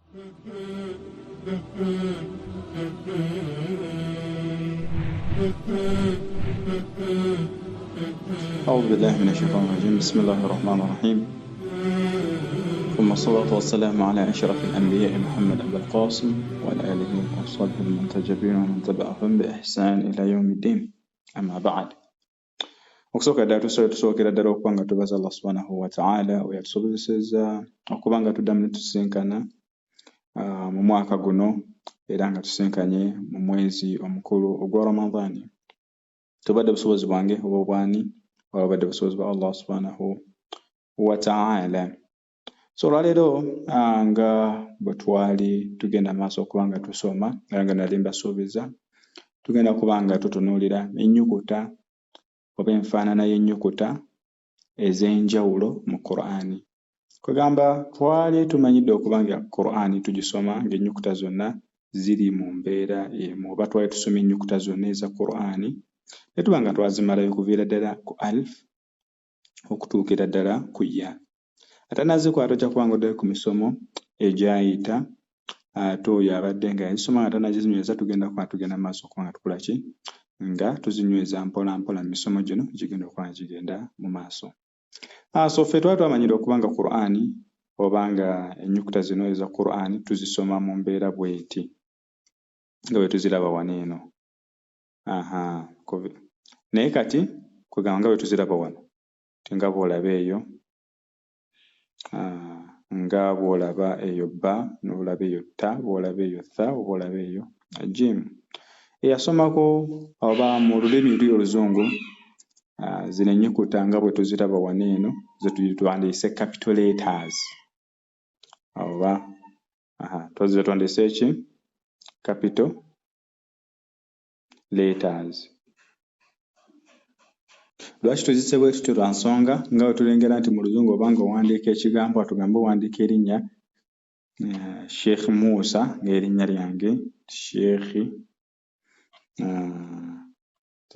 أعوذ بالله من الشيطان الرجيم بسم الله الرحمن الرحيم ثم الصلاة والسلام على أشرف الأنبياء محمد أبي القاسم وعلى آله وأصحابه المنتجبين ومن تبعهم بإحسان إلى يوم الدين أما بعد. Okusooka ddala tusookera ddala okuba nga tubaza Allah subhanahu wa ta'ala we yatusobozesezza okuba nga tuddamu ne tusisinkana mu mwaka guno, era nga tusisinkanye mu mwezi omukulu ogwa Ramadhani. Tubadde busobozi bwange oba obwani, oba bubadde busobozi bwa Allah subhanahu wa ta'ala. So olwaleero nga bwe twali tugenda maaso okuba nga tusoma, era nga nali mbasuubiza, tugenda kuba nga tutunuulira ennyukuta oba enfaanana y'ennyukuta ez'enjawulo mu Qur'ani. Kwegamba twali tumanyidde okuba nga Qur'ani tugisoma ng'ennyukuta zonna ziri mu mbeera emu, oba twali tusoma ennyukuta zonna eza Qur'ani ne tuba nga twazimalayo okuviira ddala ku alif okutuukira ddala ku ya. Atannazikwata ojja kuba ng'oddayo ku misomo egyayita, ate oyo abadde nga yazisoma nga tannagizinyweza tugenda kuba tugenda mu maaso okuba nga tukola ki, nga tuzinyweza mpola mpola mu misomo gino egigenda okuba nga gigenda mu maaso. So ffe twali twamanyira okuba nga Qur'ani oba nga ennyukuta zino eza Qur'ani tuzisoma mu mbeera bw'eti nga bwe tuziraba wano eno. Aha, naye kati kwegamba nga bwe tuziraba wano, nga bw'olaba eyo, nga bw'olaba eyo ba, n'olaba eyo ta, bw'olaba eyo tha, oba olaba eyo jim. Eyasomako oba mu lulimi luli oluzungu, zino ennyukuta nga bwe tuziraba wano eno ze tuwandiise capital letters, oba ze tuwandiise ki, capital letters. Lwaki tuzise bwe tutyo? Lwa nsonga nga bwe tulengera nti mu luzungu oba nga owandiika ekigambo, atugambe owandiika erinnya Sheikh Musa, ng'erinnya lyange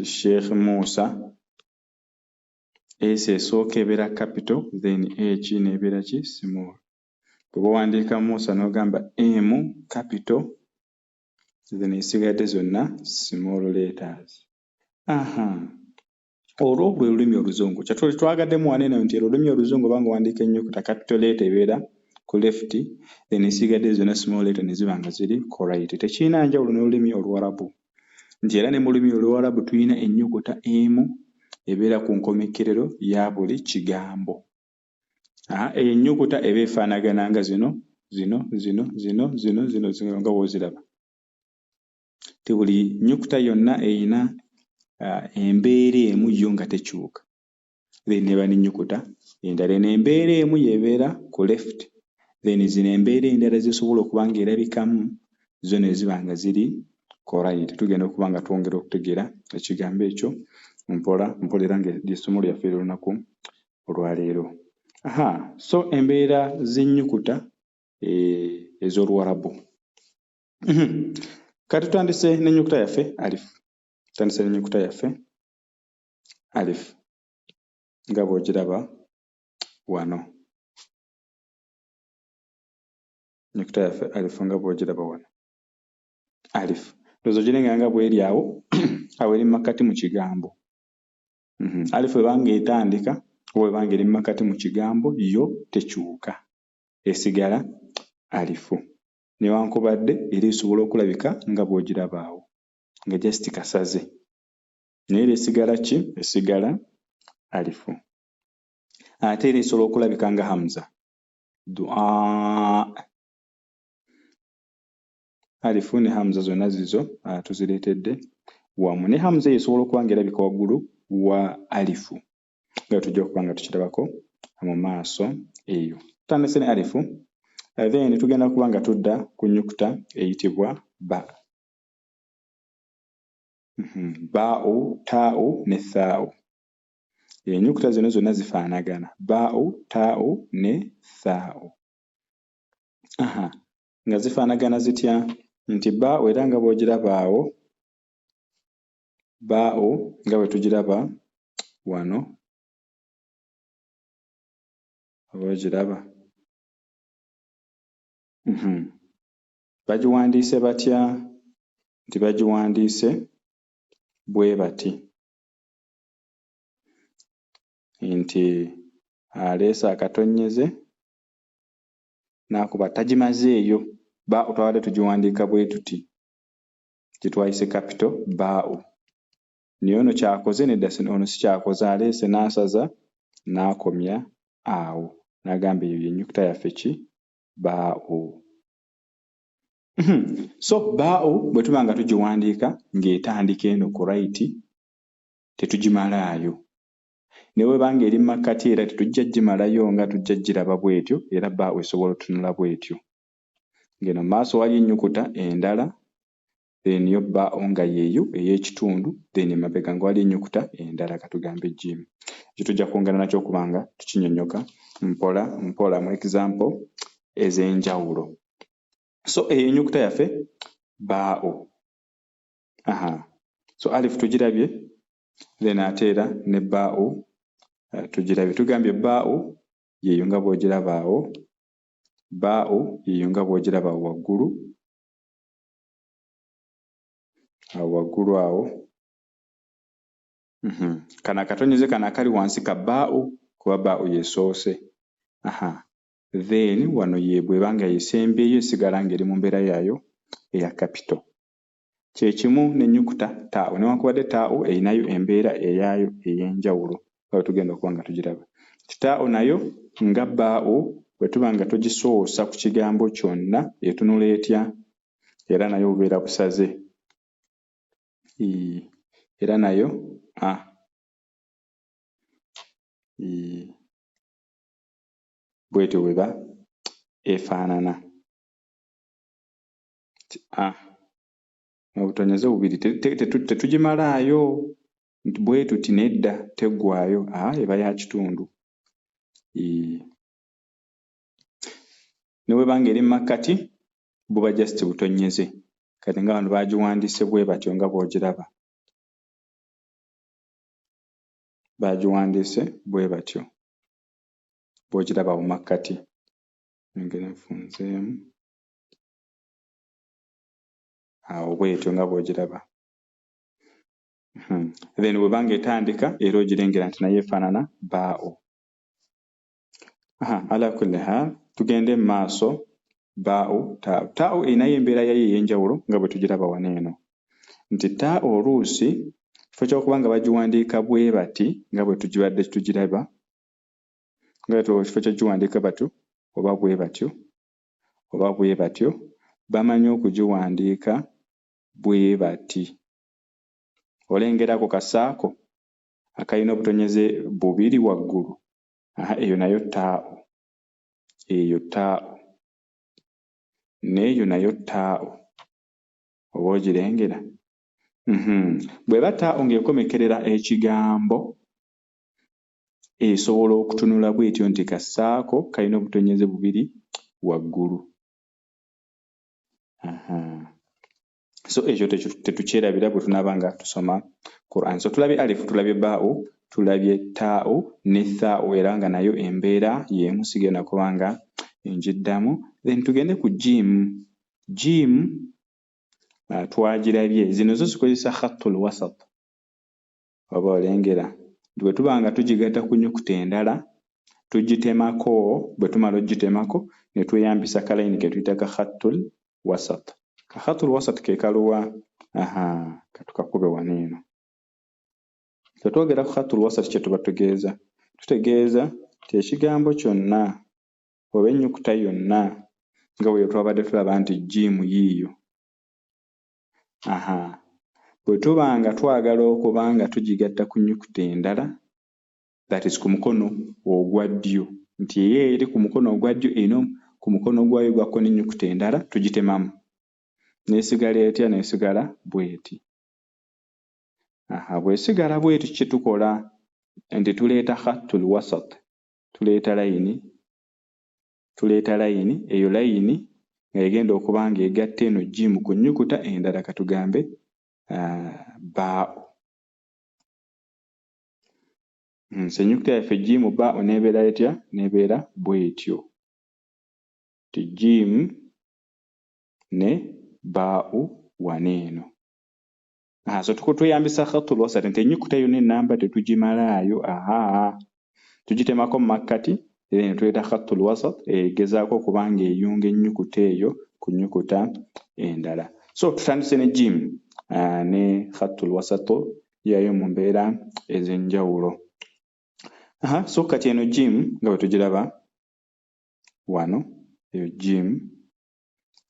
Sheikh Musa, S esooka ebeera capital, then H n'ebeera ki, small. Bw'oba owandiika Musa n'ogamba M capital, then esigadde zonna small letters. Aha, olwo lwe lulimi oluzungu. Kyatuli twagaddemu wano eno nti olulimi oluzungu oba ng'owandiika ennyukuta capital letter ebeera ku left, then esigadde zonna small letter ne ziba nga ziri ku right. Tekirina njawulo n'olulimi Oluwarabu, nti era ne mu lulimi Oluwarabu tulina ennyukuta emu ebeera ku nkomekkerero ya buli kigambo. Eyo ennyukuta eba efaanagana nga zino zino zino zino zino zino zino nga bw'oziraba. Ti buli nnyukuta yonna eyina embeera emu yo nga tekyuka, then neba n'ennyukuta endala eno embeera emu y'ebeera ku left, then zino embeera endala zisobola okuba ng'erabikamu zo ne ziba nga ziri ku right. Tugenda okuba nga twongera okutegeera ekigambo ekyo mpola mpola, era nga ly'essomo lyaffe ery'olunaku olwaleero. Aha, so embeera z'ennyukuta ez'Oluwarabu. Kati tutandise n'ennyukuta yaffe alif. Tutandise n'ennyukuta yaffe alif nga bw'ogiraba wano. Ennyukuta yaffe alif nga bw'ogiraba wano. Alif. Ndowooza ogirengera nga bw'eri awo, awo eri mu makkati mu kigambo. Alif ebanga etandika oba ebanga eri mu makkati mu kigambo yo tekyuka, esigala alifu. Newankubadde era esobola okulabika nga bw'ogiraba awo nga just kasaze, naye era esigala ki, esigala alifu. Ate era esobola okulabika nga hamza, dua. Alifu ne hamza zonna zizo tuzireetedde wamu. Ne hamza eyo esobola okuba nga erabika waggulu wa alifu, nga tujja okuba nga tukirabako mu maaso eyo. Tutandise ne alifu, then tugenda kuba nga tudda ku nnyukuta eyitibwa ba. Baa'u, taa'u ne thaa'u. Ennyukuta zino zonna zifaanagana, baa'u, taa'u ne thaa'u. Aha, nga zifaanagana zitya? Nti baa'u era nga bw'ogiraba awo, baa'u nga bwe tugiraba wano, oba ogiraba. Bagiwandiise batya? Nti bagiwandiise bwe bati nti aleese akatonnyeze n'akuba tagimazeeyo. Baa'u twabadde tugiwandiika bwe tuti, gye twayise capital baa'u. Naye ono ky'akoze nedda, ono si ky'akoze, aleese n'asaza n'akomya awo n'agamba eyo y'ennyukuta yaffe ki? Baa'u. So baa'u bwe tuba nga tugiwandiika ng'etandika eno ku right, tetugimalaayo. Ne bw'eba ng'eri mu makkati era tetujja gimalayo nga tujja giraba bw'etyo, era baa'u esobola otutunula bw'etyo. Ng'eno mu maaso waliyo ennyukuta endala, then yo baa'u nga yeeyo ey'ekitundu, then emabega nga waliyo ennyukuta endala katugambe jiimu. Ekyo tujja kwongera nakyo okuba nga tukinnyonnyoka mpola mpola mu example ez'enjawulo. So eyo ennyukuta yaffe baa'u. Aha. So alif tugirabye, then ate era ne baa'u tugirabye. Tugambye baa'u yeeyo nga bw'ogiraba awo, baa'u yeeyo nga bw'ogiraba awo waggulu, awo waggulu awo. Kano akatonyeze kano akali wansi ka baa'u kuba baa'u yesoose. Aha. Then wano ye bw'eba nga yesembyeyo esigala ng'eri mu mbeera yaayo eya capital. Kye kimu n'ennyukuta taa'u, newankubadde taa'u erinayo embeera eyaayo ey'enjawulo nga bwe tugenda okuba nga tugiraba. Taa'u nayo nga baa'u bwe tuba nga tugisoosa ku kigambo kyonna etunula etya? Era nayo bubeera busaze. Era nayo a. Bw'etyo bw'eba efaanana. A. Obutonyeze bubiri tetugimalaayo nti bwe tuti nedda teggwaayo, a eba ya kitundu. Ne bw'eba ng'eri mu makkati buba just butonnyeze. Kati nga bano baagiwandiise bwe batyo nga bw'ogiraba. Baagiwandiise bwe batyo bw'ogiraba mu makkati. Nyongere nfunzeemu awo bw'etyo nga bw'ogiraba. Then bw'eba ng'etandika era ogirengera nti nayo efaanana baa'u. Aha, ala kulli haal tugende mu maaso. Baa'u taa'u. Taa'u erinayo embeera yaayo ey'enjawulo nga bwe tugiraba wano eno. Nti taa'u oluusi kifo ky'okuba nga bagiwandiika bwe bati nga bwe tugibadde tugiraba, nga kifo ky'ogiwandiika batyo oba bwe batyo oba bwe batyo, bamanyi okugiwandiika bwe bati. Olengerako kasaako akalina obutonyeze bubiri waggulu. Aha, eyo nayo taa'u. Eyo taa'u. N'eyo nayo taa'u. Oba ogirengera? Bw'eba taa'u ng'ekomekerera ekigambo, esobola okutunula bw'etyo nti kasaako kalina obutonyeze bubiri waggulu. Aha. So ekyo tetukyerabira bwe tunaaba nga tusoma Quran. So tulabye alif, tulabye baa'u, tulabye taa'u ne thaa'u, era nga nayo embeera y'emu sigenda kuba nga njiddamu. Then tugende ku jiimu. Jiimu twagirabye. Zino zo zikozesa khattul wasat. Oba olengera nti bwe tuba nga tugigatta ku nnyukuta endala tugitemako, bwe tumala ogitemako ne tweyambisa kalayini ke tuyita ka khattul wasat. Ka khattul wasat ke kaluwa? Aha, katukakube wano eno. So twogera ku khattul wasat kye tuba tutegeeza. Tutegeeza nti ekigambo kyonna oba ennyukuta yonna nga bwe twabadde tulaba nti jiimu yiiyo. Aha. Bwe tuba nga twagala okuba nga tugigatta ku nnyukuta endala, that is ku mukono ogwa ddyo, nti eyo eri ku mukono ogwa ddyo eno ku mukono gwayo ogwa kkono ennyukuta endala tugitemamu. N'esigala etya? N'esigala bw'eti. Aha, bw'esigala bw'eti kye tukola nti tuleeta khattul wasat, tuleeta layini, eyo layini nga egenda okuba ng'egatta eno jiimu ku nnyukuta endala katugambe baa'u. So ennyukuta yaffe jiimu baa'u n'ebeera etya? N'ebeera bw'etyo. Nti jiimu Ne baa'u wano eno. Aha, so tweyambisa khattul wasat nti ennyukuta yonna ennamba tetugimalaayo, aha, tugitemako mu makkati era ne tuleeta khattul wasat egezaako okuba nga eyunga ennyukuta eyo ku nnyukuta endala. So tutandise ne jim ne khattul wasat yayo mu mbeera ez'enjawulo. Aha, so kati eno jim nga bwe tugiraba wano, eyo jim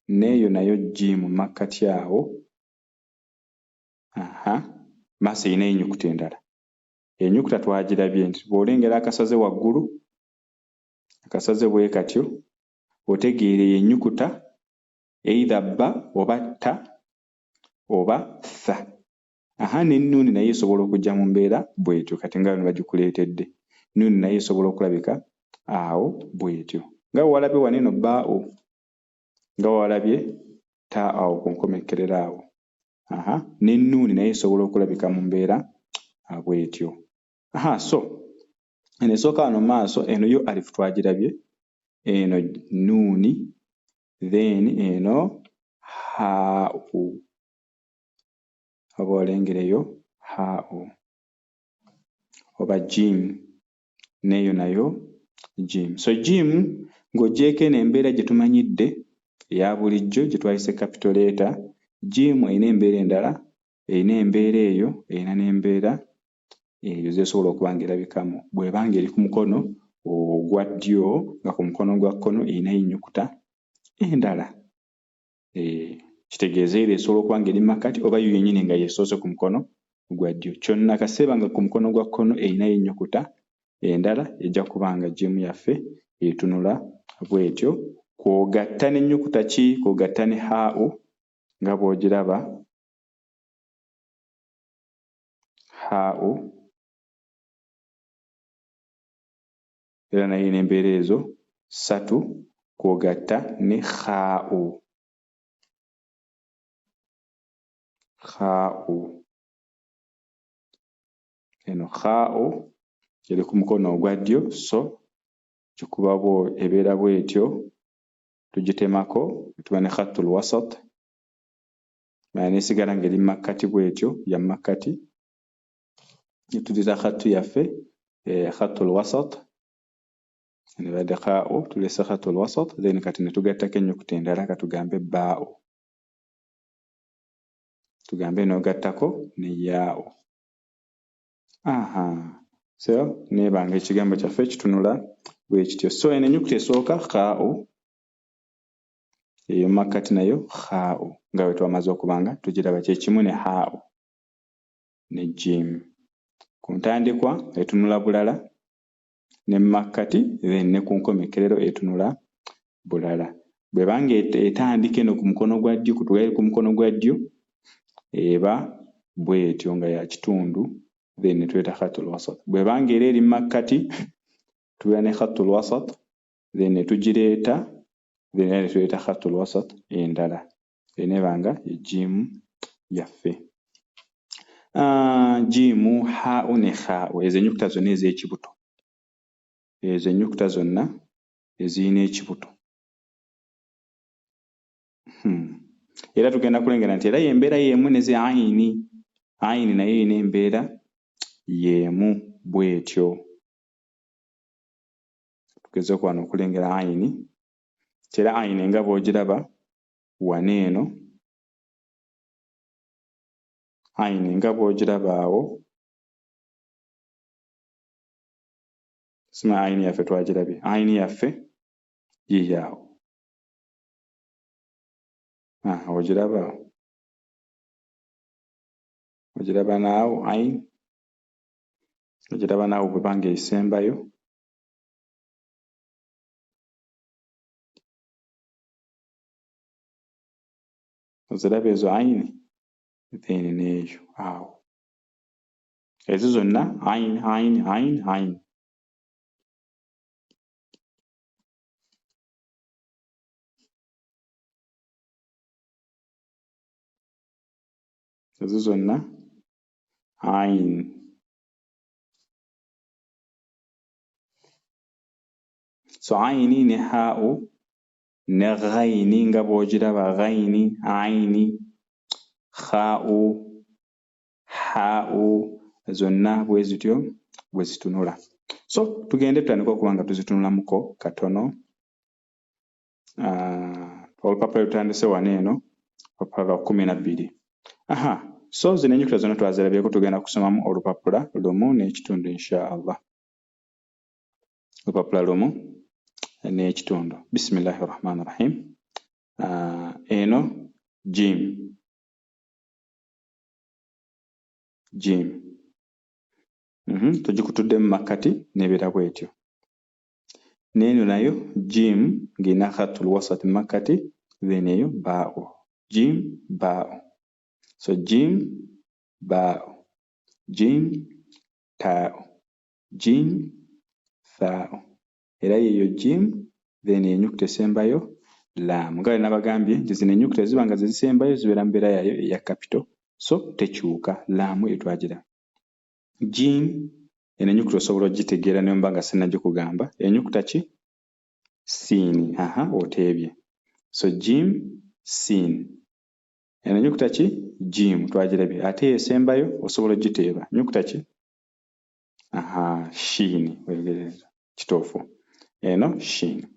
n'eyo nayo jim mu makkati awo. Aha, maaso erinayo ennyukuta endala. Ennyukuta twagirabye nti bw'olengera akasaze waggulu, akasaze bwe katyo, otegeera eyo ennyukuta either bba oba ta oba tha. Aha, ne nuuni nayo esobola okujja mu mbeera bw'etyo, kati nga bano bagikuleetedde. Nuuni nayo esobola okulabika awo bw'etyo. Nga bwe walabye wano eno bbaa'u, nga bwe walabye ta awo ku nkomekkerero awo. Aha, ne nuuni nayo esobola okulabika mu mbeera bw'etyo. Aha, so eno esooka wano mu maaso, eno yo alifu twagirabye, eno nuuni, then eno haa'u. Oba olengereyo haa'u oba jim, n'eyo nayo jim. So jim ng'oggyeeko eno embeera gye tumanyidde eya bulijjo gye twayise capital letter, jim erina embeera endala, erina embeera eyo, erina n'embeera eyo z'esobola okuba ng'erabikamu. Bw'eba ng'eri ku mukono ogwa ddyo, nga ku mukono gwa kkono erinayo ennyukuta endala. Kitegeeza era esobola okuba ng'eri mu makkati oba yo yennyini nga y'esoose ku mukono gwa ddyo. Kyonna kaseera nga ku mukono gwa kkono erinayo ennyukuta endala, ejja kuba nga jimu yaffe etunula bw'etyo. Kw'ogatta n'ennyukuta ki? Kw'ogatta ne haa'u nga bw'ogiraba haa'u, era nayo erina embeera ezo ssatu, kw'ogatta ne khaa'u. Khaa'u eno khaa'u eri ku mukono ogwa ddyo, so gikuba ebeera bw'etyo, tugitemako tuba ne khattul wasat, mala n'esigala ng'eri mu makkati bw'etyo, ya mu makkati, ne tuleeta khattu yaffe khattul wasat, ne badde khaa'u, tuleese khattul wasat, then kati ne tugattako ennyukuta endala, katugambe baa'u, tugambe n'ogattako ne yaa'u. Aha, so neeba nga ekigambo kyaffe kitunula bwe kityo. So eno ennyukuta esooka khaa'u, eyo mu makkati nayo khaa'u, nga bwe twamaze okuba nga tugiraba kye kimu ne haa'u ne jim. Ku ntandikwa etunula bulala, ne mu makkati, then ne ku nkomekkerero etunula bulala. Bw'eba nga etandika eno ku mukono gwa ddyo, kutugaire ku mukono gwa ddyo, eba bw'etyo nga ya kitundu, then ne tuleeta khattul wasat. Bw'eba nga era eri mu makkati, tubeera ne khattul wasat, then ne tugireeta, then era ne tuleeta khattul wasat endala. Eneeba nga ye jiimu yaffe. Jiimu, haa'u ne khaa'u, ezo ennyukuta zonna ez'ekibuto. Ezo ennyukuta zonna ezirina ekibuto. Era tugenda kulengera nti era y'embeera y'emu ne zi ayini. Ayini nayo erina embeera y'emu bw'etyo. Tugezeeko wano okulengera ayini. Nti era ayini nga bw'ogiraba wano eno, ayini nga bw'ogiraba awo, sima ayini yaffe twagirabye, ayini yaffe yiiyo awo. Ogiraba awo, ogiraba naawo ayini, ogiraba naawo bw'eba ng'esembayo. Oziraba ezo ayini, then n'eyo awo. Ezo zonna ayini, ayini, ayini, ayini. Ezo zonna ayini. So ayini ne haa'u Ne ghaini nga bw'ogiraba, ghaini, aini, kha'u, ha'u, zonna bwe zityo bwe zitunula. So tugende tutandike okuba nga tuzitunulamuko katono. Olupapula lutandise wano eno, olupapula lwa 12. Aha, so zino ennyukuta zonna twazirabyeko, tugenda kusomamu olupapula 1.5 insha Allah. Olupapula 1.5. Bismillahi rahmani rahim. Eno jim, jim, tugikutudde mu makkati n'ebeera bwetyo. N'eno nayo jim ng'erina khatul wasat mu makkati, then eyo baa'u, jim baa'u. So jim baa'u, jim taa'u, jim thaa'u, era yeeyo jim, then ennyukuta esembayo laamu. Nga bwe nabagambye nti zino ennyukuta ziba nga ze zisembayo zibeera mu mbeera yaayo eya capital, so tekyuka. Laamu eyo twagira. Jim, eno ennyukuta osobola ogitegeera naye mba nga sinnagikugamba. Ennyukuta ki? Siini. Aha, oteebye. So jim siin. Eno ennyukuta ki? Jim, twagirabye. Ate esembayo osobola ogiteeba. Nnyukuta ki? Aha, shiini. Weegereza, kituufu. Eno shiini.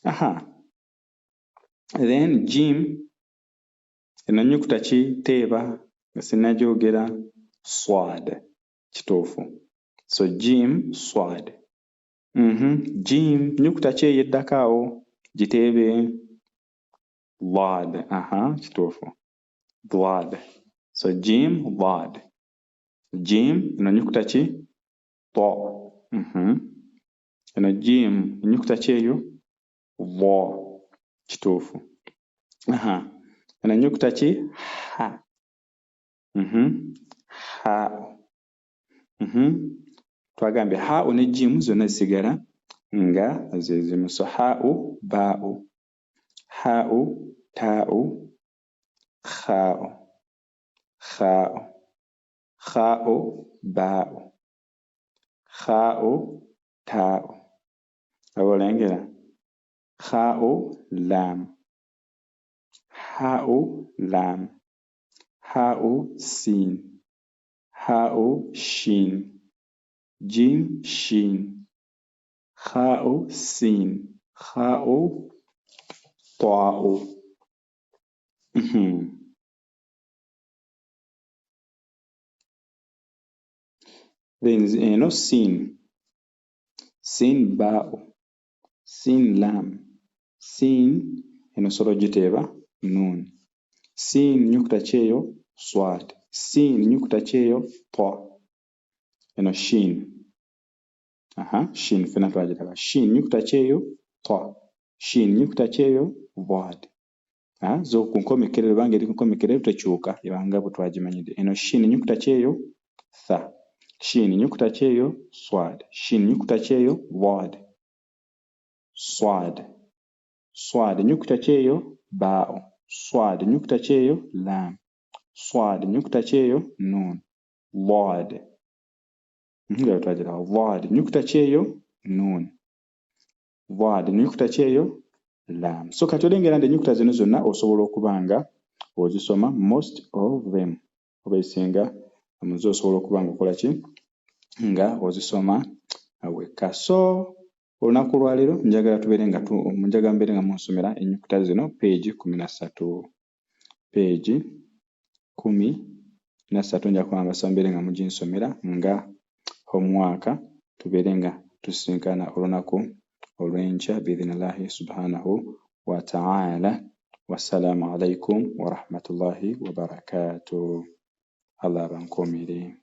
Aha, then jim, eno nnyukuta ki? Teeba nga sinnagyogera. Swad, kituufu. So jim swad. Jim, nnyukuta ki eyeddako awo? Giteebe. Lad. Aha, kituufu, lad. So jim lad. Jim, eno nnyukuta ki? To. Eno jim, ennyukuta ki eyo? Vo, kituufu. Aha, eno nnyukuta ki? Ha. Ha. Twagambye ha'u ne jimu zonna zisigala nga ze zimu. So ha'u ba'u, ha'u ta'u, kha'u, kha'u, kha'u ba'u, kha'u ta'u. Aba olengera kha'u lam, ha'u lam, ha'u sin, ha'u shin, jim shin, kha'u sin, kha'u ta'u. Then eno sin, sin ba'u, sin lam, sin, eno osobola ogiteeba nun. Sin nnyukuta ki eyo? Swad. Sin nnyukuta ki eyo? Ta. Eno shin. Aha, shin ffenna twagiraba. Shin nnyukuta ki eyo? Ta. Shin nnyukuta ki eyo? Dad. Zo ku nkomekkerero, banga eri ku nkomekkerero tekyuka, ebanga bwe twagimanyidde. Eno shin nnyukuta ki eyo? Tha. Shin nnyukuta ki eyo? Swad. Shin nnyukuta ki eyo? Dad. Swad. Swad nnyukuta ki eyo? Ba'u. Swad nnyukuta ki eyo? Lam. Swad nnyukuta ki eyo? Nun. Dad. Nga bwe twagiraba. Dad nnyukuta ki eyo? Nun. Dad nnyukuta ki eyo? Lam. So kati olengera nti ennyukuta zino zonna osobola okuba nga ozisoma, most of them, oba ezisinga muzo osobola okuba nga okola ki? Nga ozisoma wekka. So olunaku lwaleero njagala tubeere nga njagala mbeere nga munsomera ennyukuta zino, page 13, page 13. Nja kuba mbasaba mbeere nga muginsomera nga homework, tubeere nga tusisinkana olunaku olw'enkya biidhinillahi subhanahu wa ta'ala. Wassalaamu alaikum warahmatullahi wabarakatuh. Allah abankuumire.